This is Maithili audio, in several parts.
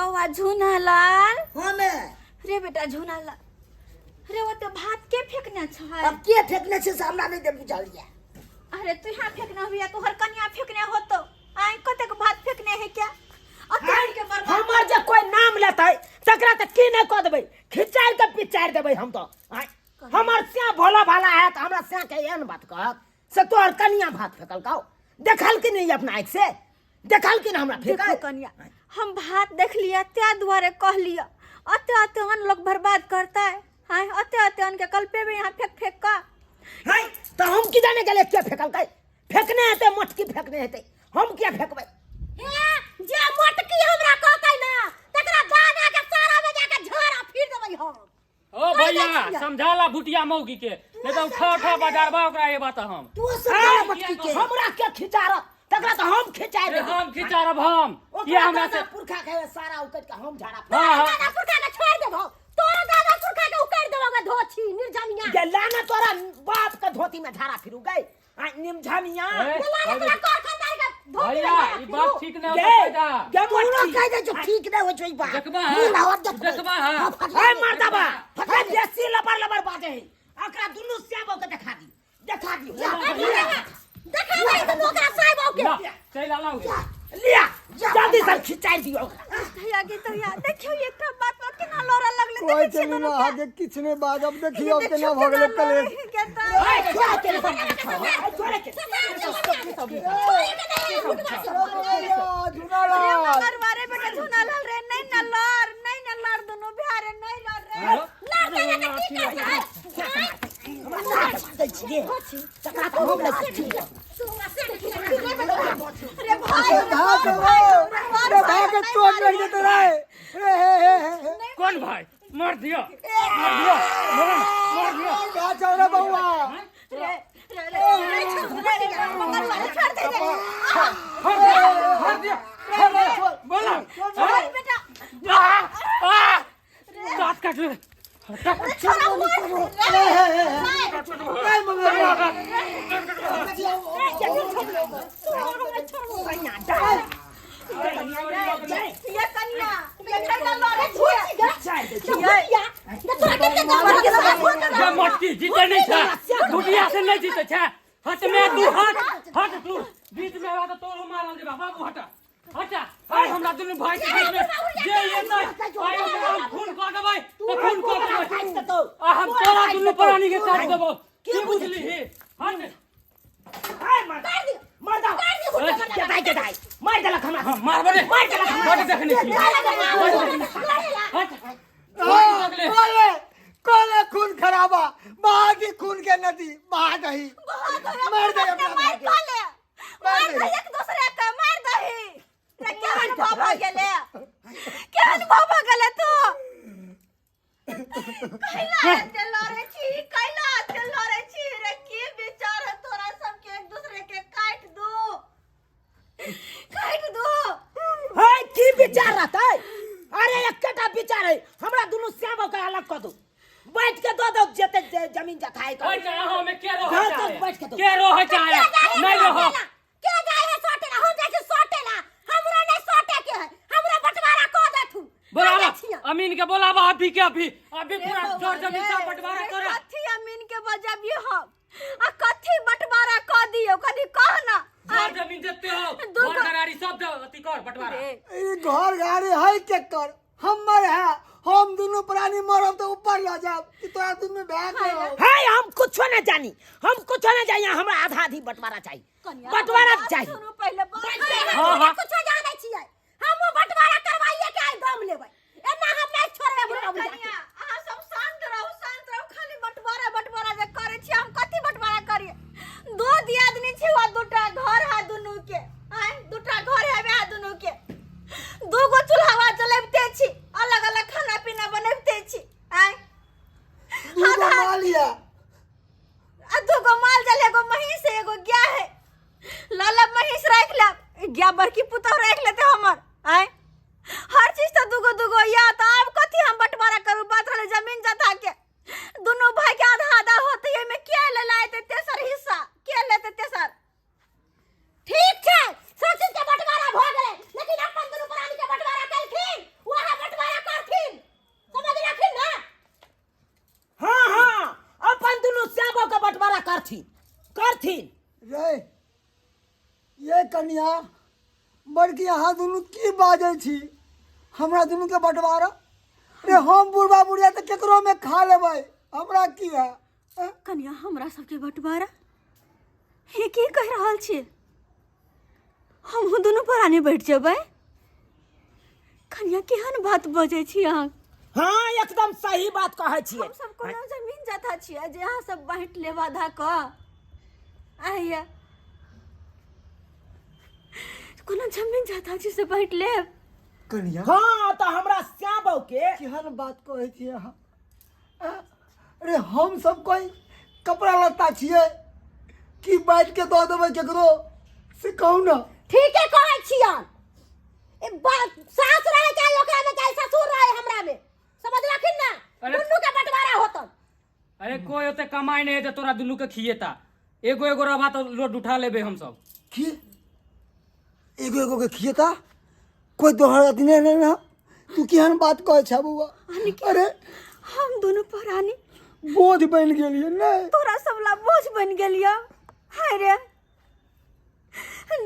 बौआ झूना लाल। हाँ मैं। रे बेटा झूना लाल, रे ओते भात के फेंकने छै? अब के फेंकने छै से हमरा नहीं दे बुझल ये। अरे तू यहाँ फेंकने हुआ, तोहर कनिया फेंकने होतो। आइ कतेक भात फेंकने है क्या? अते के बर्बाद। हमर जे कोई नाम लेतै तकरा तऽ की नहि कऽ देबै, खिचारि के पिचारि देबै हम तऽ। आँय, हमर स्या भोला भाला है तऽ हमरा स्या के एहन बात कहत से तोहर कनिया भात फेकलकौ? देखल कि नहीं अपना आँखि से देखल कि नहीं हमरा देखो फेकल? कनिया, हम भात देख लिया त्या दुआरे कह लिया। अते अते अन्न लोग बर्बाद करता है। हाँ, अते अते अन्न के कल्पे में यहाँ फेंक फेंक का। है तो हम की जाने गेले के फेकलकै? फेकने हेतै मोटकी, फेकने हेतै, हम किया फेकबै? हे, जे मोटकी हमरा कहतै ना तकरा दाना के सारा में जाके झाड़ा फिर देबै हम। ओ भैया, समझाला भुटिया मौगी के, नहीं तो उठा उठा बाजार बा ओकरा ये बात हम। तू समझा मोटकी के, हमरा के खिचारत तकरा तो हम खिचाय ए, देबै। हम खिचारब हम। ओकरा किया हमरा दादा से पुरखा के सारा उकट के हम झाड़ा। हाँ, हाँ। दादा पुरखा के छोड़ देबो, तोरा दादा पुरखा के उकड़ देबो गे धोछी निर्जमिया। ये लाना तोरा बाप के धोती में झाड़ा फिरू गई आ निमझमिया। ए, लाना तोरा कर खानदान के धोती में भैया, झाड़ा ई बात फिरू। ठीक नहीं गे, होता फायदा। गे तोरा मोटकी। कह दे जो ठीक नहीं हो जो ई बात। देखबा मुंह है। लावत देखबे। देखबा है। हाँ, फटला ए दे। मर्दबा, फटला बेसी लबर लबर बाजे है। ओकरा दुनू श्यामो के देखा दी, देखा दी। जा, देखा नहीं तो ओकरा साहिब के। ला, चल आला उगे। लिया, जल्दी से खिंचाई दियो ओकरा। भैया के तो यार देखियो एकटा बात पर केना लड़ऽ लगलै। कहै देखै छियै छली दुनू ना के। अहाँके किछु नहि बाजब, देखियौ देखियौ केना भऽ गेलै केना कलेश। लड़ै के तऽ। ए, छोड़ा के, छोड़ा के। झूना रे लाल। मंगरवा रे बेटा झूना लाल रे, नहीं ना लड़, नहीं ना लड़ दुनू भाई रे, नहीं लड़ रे। लड़तै ना तऽ की करतै? हमरा साथ दै छियै तकरा तऽ हम नहि छी। रे भाई, रे भाग रे, रे भाग के चोट लग जेतै रे। हे हे हे हे। कौन भाई? मार दिया, मार दिया, मार मार दिया। गा चौरा बउआ। रे रे रे रे छोड़ रे रे मंगरवा रे, छोड़ दे रे। मार दिया, मार दिया, मार दिया, बोला। छोड़ बेटा। आ आ दांत काट ले। छोड़ा मार। हे हे हे हे मंगरवा। ये कन्या, ये कन्या लड़े छियै। खिंचाई दै छियै। ये तोरा कते दाम के साथ ये मटकी जीते नहीं छे, भुटिया से नहीं जीते छे। हट में तू, हट हट, तू बीच में आवा तो तोरो मारल जेबा। बाबू हटा हटा। आइ हमरा दुनू भाई के बीच में जे ये नहीं आइ ओकरा हम खून कऽ देबै तऽ खून कऽ देबै। काटि देतौ। आ हम तोरा दुनू प्राणी के काटि देबौ, की बुझली? हट। ए, मर्दा, मर्दा। के दाइ, के दाइ। मारि देलक हमरा। हाँ, मारबो रे, मारि देलक हमरा। बड देखने छी, हट। कोले कोले खून खराबा बहा दी, खून के नदी बहा दही, मार दे अपना मार भाई के। कोले मार मार दही दही। एक दूसरे के मार दही रे। केहन भाव भऽ गेलै, केहन भाव भऽ गेलै? तू कैला एते लड़ै छी, कैला एते लड़ै छी रे? की विचार है तोरा सबके? एक दूसरे के काटि दू, काटि दू। है की विचार रहतै? अरे एकटा विचार है, हमरा दुनू श्याम के अलग कऽ दू, बैठ के दऽ दो जते जमीन जथा है। ओइ चाहे हमें के रहो घर तक चाहे बैठ के दो। के रहो चाहे नहीं रहो। के जाय है सटेला? हम जाइ छी सटेला, हमरा नहीं सटे के है, हमरा बंटवारा कऽ देथु। बोलावा अमीन के, बोलावा अभी के अभी, अभी पूरा जोर जमीन सब बंटवारा रे कर। कथी अमीन के बजाबियो हम आ कथी बंटवारा कऽ दियौ? कनी कह ना। जोर जमीन देते हो, घर घरारी सब दे, अथी कर बंटवारा। रे ई घर गाड़ी है केकर? हमर है। हम दुनू प्राणी मरब तऽ ऊपर लऽ जायब कि तोरा दुनू भाय के हो? है हम कुछो ना जानी, हम कुछो ना जानी, हमरा आधा आधी बंटवारा चाहिए। कनिया, बंटवारा बात चाहिए। सुनू पहिले बात। हाँ, हाँ। कुछो जानै छियै, हमहूँ बंटवारा करवाइए के आइ दम लेबै, एना हम नहीं छोड़बै बुढ़ा बुढ़ा के। कनिया, अहाँ सब शांत रहू, शांत रहू। खाली बंटवारा बंटवारा जे करै छी, हम कथी बंटवारा करियै? दू दियादनी छी आ दूटा घर है दुनू के। आँय, दूटा घर है वएह दुनू के, दू गो चूल्हा जलबिते छी, अलग अलग खाना पीना बनबिते छी। आँय, दू गो माल यऽ। आ दू गो माल जाल, एगो महींस है, एगो गाय है। लाला महींस राखि लेब, गाय बड़की पुतहु राखि लेतै हमर। आँय, करथिन करथिन। रे ये कनिया बड़की, अहाँ दुनू की बाजै छी? हमरा दुनूके बँटवारा? रे हम बुढ़बा बुढ़िया तऽ केकरोमे खा लेबै, हमरा की है? कनिया, हमरा सबके बँटवारा? हे, की कहि रहल छियै? हमहूँ दुनू प्राणी बैठ जेबै? कनिया, केहन बात बजै छी अहाँ? हाँ, एकदम सही बात कहै छियै। हम सब कोनो जमीन जथा छियै जे अहाँ सब बाँटि लेब आधा कऽ? आइया, कोनो जमीन जथा छी से बाँटि लेब? कनिया। हाँ, तऽ हमरा श्याम बहू के केहन बात कहै छियै अहाँ? आँ? अरे हम सब कोई कपड़ा लत्ता छियै कि बाँटि के दऽ देबै केकरो, से कहू ने। ठीके कहै छियन। ए सास रहे चाहे ओकरा में, चाहे ससुर रहे हमरा में, समझलखिन ना? अरे- दुनू के बंटवारा होतन। अरे कोई ओते कमाई नहीं है जे तोरा दुनू के खिएता। एगो एगो रहबा तो लोड उठा लेबे हम सब। की एगो एगो के खिएता? कोई तोहर अथी नहि नहि ना। तू केहन बात कहै छ बौआ? अरे हम दुनू प्राणी बोझ बनि गेलियै नहि? तोरा सब ला बोझ बनि गेलियो। हाय रे,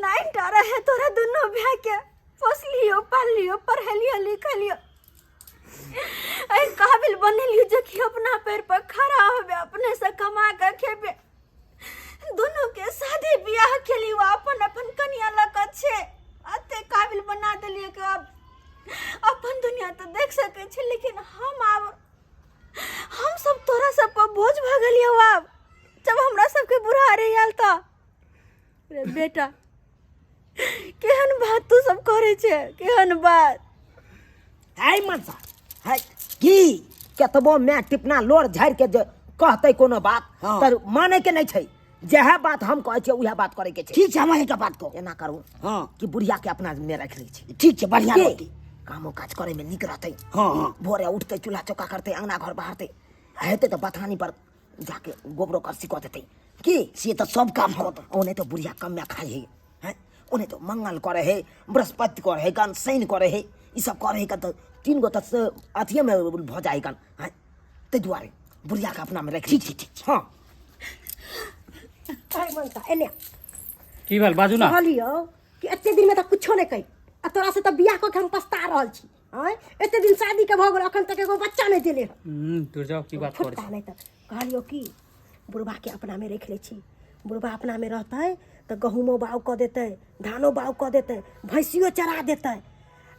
नाइन टा रहे तोरा दुनू भाय के, पोसलियो, पाललियो, पढ़ेलियो, लिखलियो, एहि काबिल बनेलियो जे कि अपना पैर पर खड़ा होबे, अपने से कमा के खेबे। दुनू के शादी बियाह केलियो, अपन अपन कनिया लऽ कऽ छै। एते काबिल बना देलियै कि आब अपन दुनिया तऽ देख सकै छी, लेकिन हम आब हम सब तोरा सब पर बोझ भऽ गेलियौ। आब जब हमरा सबके बुढ़ा रहि आयल तऽ रे बेटा, केहन बात तू सब करै छै, केहन बात? है मनसा है की, केतबो मैं टिपना लोर झाड़ि के जे कहतै कोनो बात तऽ मानै के नहि छै। जएह बात हम कहै छियै, उएह बात करे के छै। ठीक छै, हम एकटा बात कहू। एना करू कि बुढ़िया के अपना में राखि लै छी। ठीक छै, बढ़िया की? रहतै। कामो काज करे में नीक रहतै। हँ हँ भोरे उठतै, चूल्हा चौका करतै, अंगना घर बहारतै, आ हेतै तऽ बथानी पर जाके गोबरो करसी कऽ देतै। की से तऽ सब काम होत। ओने तऽ बुढ़िया कमे खाइ है, हैं? ओने तऽ मंगल करे है, बृहस्पति करे है, गन शनि करे है, ई सब करे है। तऽ तीन गो तऽ से अथिये में भऽ जाइ गन, हैं? ताहि दुआरे बुढ़िया के अपना में राखि। ठीक छै, ठीक छै। हँ। अरे मनसा, एने। की भेल? बाजू ना। कहलियौ कि एते दिन में तऽ कुछो नहि कहि, आ तोरा से तऽ बियाह कऽ के हम पछता रहल छी। आँय, एते दिन शादी के भऽ गेल, अखन तक एगो बच्चा नहि देले हन। दूर जाओ, की बात करै फुटता नहि। तऽ कहलियौ कि बुढ़बा के अपना में राखि लै छी। बुढ़बा अपना में रहतै तऽ गहूमो बाउ कऽ देतै, धानो बाउ कऽ देतै, भैंसियो चरा देतै,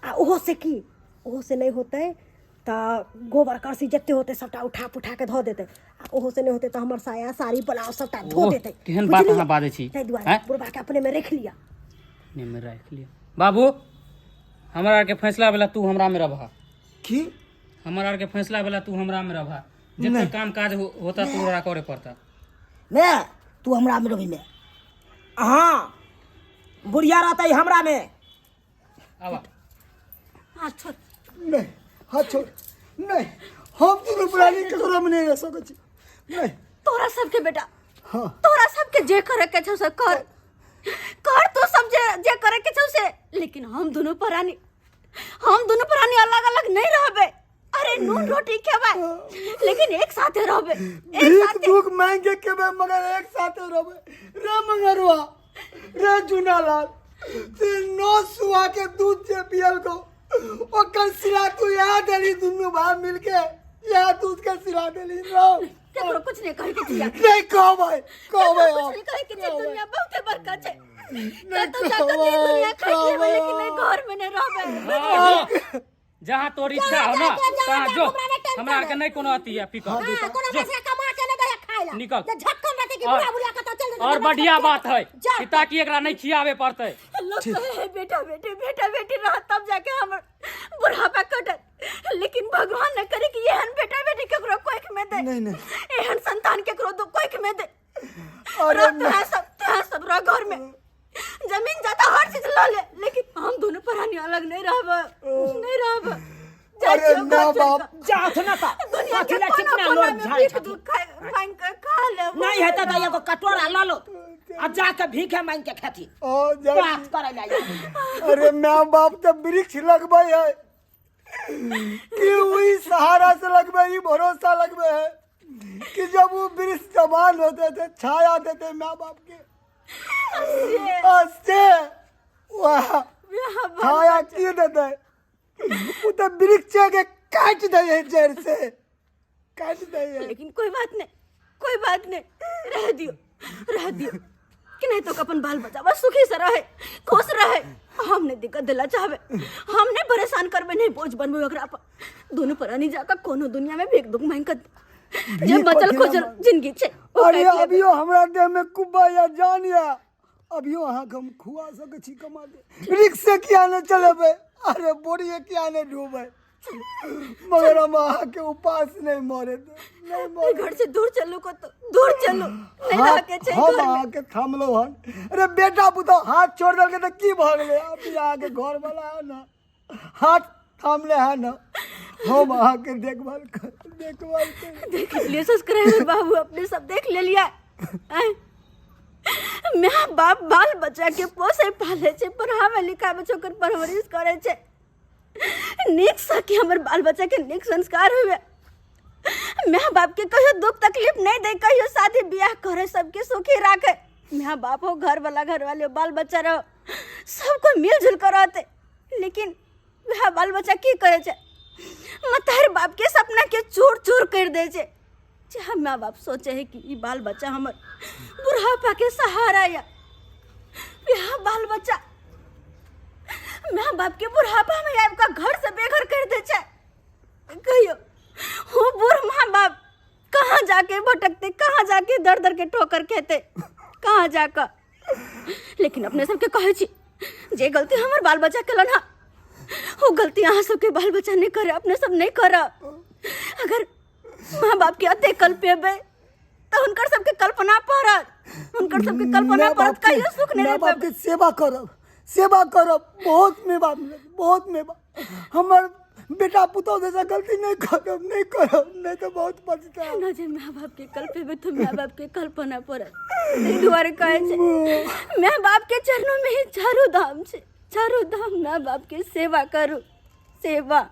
आ ओहो से की, ओहो से नहि होतै तऽ गोबर करसी जते होतै सबटा उठा पुठा के धऽ देतै, आ ओहो से नहि होतै तऽ हमर साया साड़ी ब्लाउज सबटा धो ओह, देतै। केहन बात बुझलियै? अहाँ बाजै छी, ताहि दुआरे आँय? बुढ़बा के अपने में राखि लिअ। अपने में राखि लिअ। बाबू, हमरा आरके फैसला भेला, तू हमरा में रहबह। की? हमरा आरके फैसला भेला, तू हमरा में रहबह। जते काम काज होता तोरा करे पड़ता। ने तू हमरा में रही ने। हाँ, बुढ़िया रहतै हमरा में। आवा। हाथ छोड़। नहि, हाथ छोड़। नहि, हम दुनू प्राणी केकरो में नहि रह सकै छी, नहि। तोरा सबके बेटा, हाँ तोरा सबके जे करे के छौ से कर, कर तू सब जे जे करे के छौ से, लेकिन हम दुनू प्राणी, हम दुनू प्राणी अलग अलग नहीं रहबे। अरे नून रोटी खेबै, लेकिन एक साथे रहबे, एक भीख साथे। दुख मांग के खेबै, मगर एक साथे रहबै। रे मंगरुआ, रे चुनालाल, से नौ सुआ के दूध जे पियल को, ओकर सिला तू यहाँ देली। दुनू भाई मिलके यहाँ दूध के सिला देली रो। केकरो कुछ नहीं कहे के छै। नहीं, कहबै, कहबै। केकरो हम कुछ नहीं कहे के छै। दुनिया बहुते बड़का छै। नहीं। कतौ जाकर नहीं दुनिया खाइ लेबै, लेकिन नहीं, घर में नहीं रहबै। हाँ, जो जहाँ तोर इच्छा हो ना जहाँ जाए, तहाँ जहाँ जो। हमरा नहि टेंशन हमरा आरके है। नहीं कोनो अथी है फिकर। हाँ, कोनो हमरा से कमा के नहि दैया खाय ला। निकल। जे झटकन रहतै कि और- बुढ़ा बुढ़िया कतऽ चल जेतै, और तऽ बढ़िया बात है जा। कि ताकि एकरा नहीं खियावे पड़तै। लोग कहे है बेटा बेटी, बेटा बेटी रह तब जाके हमर बुढ़ापा कटत, लेकिन भगवान न करे कि एहन बेटा बेटी केकरो कोख में दे। नहीं, नहीं। एहन संतान केकरो दो कोख में दे। अरे रह तोरा सब, तोरा सब रह घर में, जमीन जाता हर चीज ल ले, लेकिन हम दोनों प्राणी अलग नहीं रहब, नहीं रहब। जाइ अरे छियौ ना घर छोड़ि बाप। कऽ। जाथ ना तऽ दुनिया के कथी लए कोना चिकना कोना लोर में झाड़ै भीख छथिन? दुख मांगि कऽ खा लेब। नहीं हेतै तऽ एगो कटोरा लऽ लो आ जाके भीखे मांगि के खेती ओ जा। बात करै लए आयल। अरे माय बाप तऽ वृक्ष लगबै है कि वही सहारा से लगबै, ई भरोसा लगबै है। कि जब वो वृक्ष जवान होते थे छाया देते माँ बाप के, आ से वह छाया की देते, वो तो वृक्ष के काट दे है, जड़ से काट दे है। लेकिन कोई बात नहीं, कोई बात नहीं, रह दियो, रह दियो कि नहीं तो अपन बाल बच्चा बस सुखी से रहे, खुश रहे। हमने दिक्कत दिला चाहबे, हमने परेशान करबे नहीं, बोझ बनबे ओकरा पर। दोनों प्राणी जाकर कोनो दुनिया में भीख दुख मांग कर जे भीख बचल पथिला खोजल मांग। जिंदगी छे, ओ अरे काटि लेबै। अभियो हमरा देह में कुब्बा या जान या, अभियो अहाँके हम खुआ सकै छी कमा के। रिक्शे किया ने चलेबै, अरे बोरिये किया ने ढोबै, मगर हम अहाँके उपास नहीं मरे देब, नहीं मरे। घर से दूर चलू को तो दूर चलू, नहीं रह के छै हम घर में। अहाँके थामलहुँ हन। अरे बेटा पुतहु हाथ छोड़ देलकै तऽ की भऽ गेलै? अभी अहाँके घर वाला है ने, हाथ थामले है ने, हम अहाँके देखभाल कर, देखभाल कर। देख लिए सब्सक्राइबर बाबू, अपने सब देख ले लिया। माय बाप बाल बच्चा के पोसे पाले छे, पढ़ावे लिखावे छे, ओकर परवरिश करे छे नीक से कि हमर बाल बच्चा के नीक संस्कार हुए। माय बाप के कहियो दुख तकलीफ नहीं दे, कहियो शादी ब्याह करे, सबके सुखी राखे। माय बाप हो, घर वाला, घर वाले हो, बाल बच्चा रहो, सबको मिलजुल कर रहते। लेकिन वह बाल बच्चा की करे छे? मतार बाप के सपना के चूर चूर कर दे छे। जहाँ माँ बाप सोचे है कि ई बाल बच्चा हमर बुढ़ापा के सहारा या, वह बाल बच्चा माँ बाप के बुढ़ापा में आबि कऽ घर से बेघर कर दे छे। कहियो हो बूढ़ माँ बाप कहाँ जाके भटकते, कहाँ जाके दर दर के ठोकर खेते, कहाँ जाकर। लेकिन अपने सबके कहै छी जे गलती हमर बाल बच्चा केलन हँ, ओ गलती अहाँ सबके बाल बच्चा नहीं करे, अपने सब नहीं करब। अगर माँ बाप के अते कल्पेबै तऽ हुनकर सबके कल्पना पड़त, हुनकर सबके कल्पना माय पड़त, बाप के, कहियो सुख नहीं माय रह बाप पेबै। के सेवा करब, सेवा करब, बहुत मेवा मिलत, बहुत मेवा। हमर बेटा पुतहु जैसा गलती नहीं करब, नहीं करब, नहीं तो बहुत पछताएब। ना जे माँ बाप के कल्पेबै तऽ माय बाप के कल्पना पड़त। ताहि दुआरे कहै छै माय बाप के चरणों में ही चारू धाम छै, चारू धाम। माय बाप के सेवा करू, सेवा।